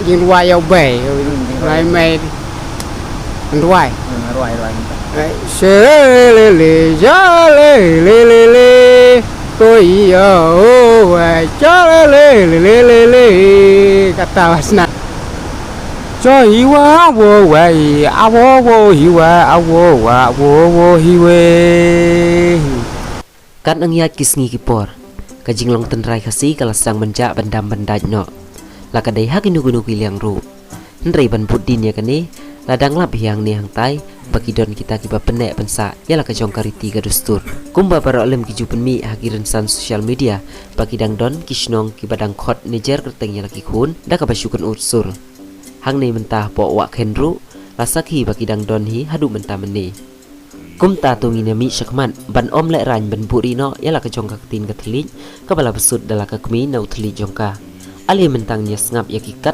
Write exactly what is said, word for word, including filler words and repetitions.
Jingduwai ïa u bei. Lai mai. Duwai. Ruai ruai. Shalele, shalele, lele. Ko iyo, oh, wai, shalele, lele, lele. Kata wasna. Cho hiwa wo wai, awo wo hiwa, awo wa wo wo hiwe. Kat nang ïaid ki sngi ki por, ka jinglong tynrai Khasi ka la sdang ban jah ban dam ban dait noh. La ka dei ha kino kino ki liang ruh. Hynrei ban bud dien ïa kane, la dang lap hi hangne hangtai, ba ki don kita kiba pynneh pynsah ïa la ka jong ka riti ka dustur. Kumba baroh lem ki ju pynmih ha ki rynsan social media, ba ki dang don ki shnong kiba dang khot ne jer kyrteng ïa la ki khun da kaba shu kynnoh sur. Hangne mynta hapoh Wah Khen ruh, la sakhi ba ki dang don hi haduh mynta mynne. Kumta to ngin ïa mih shakhmat ban ym lehraiñ ban buhrieh noh ïa la ka jong ka ktien ka thylliej kaba la bsut da la ka kmie na u thylliej jong ka. Ale mynta ngin ïa sngap ïa ki kat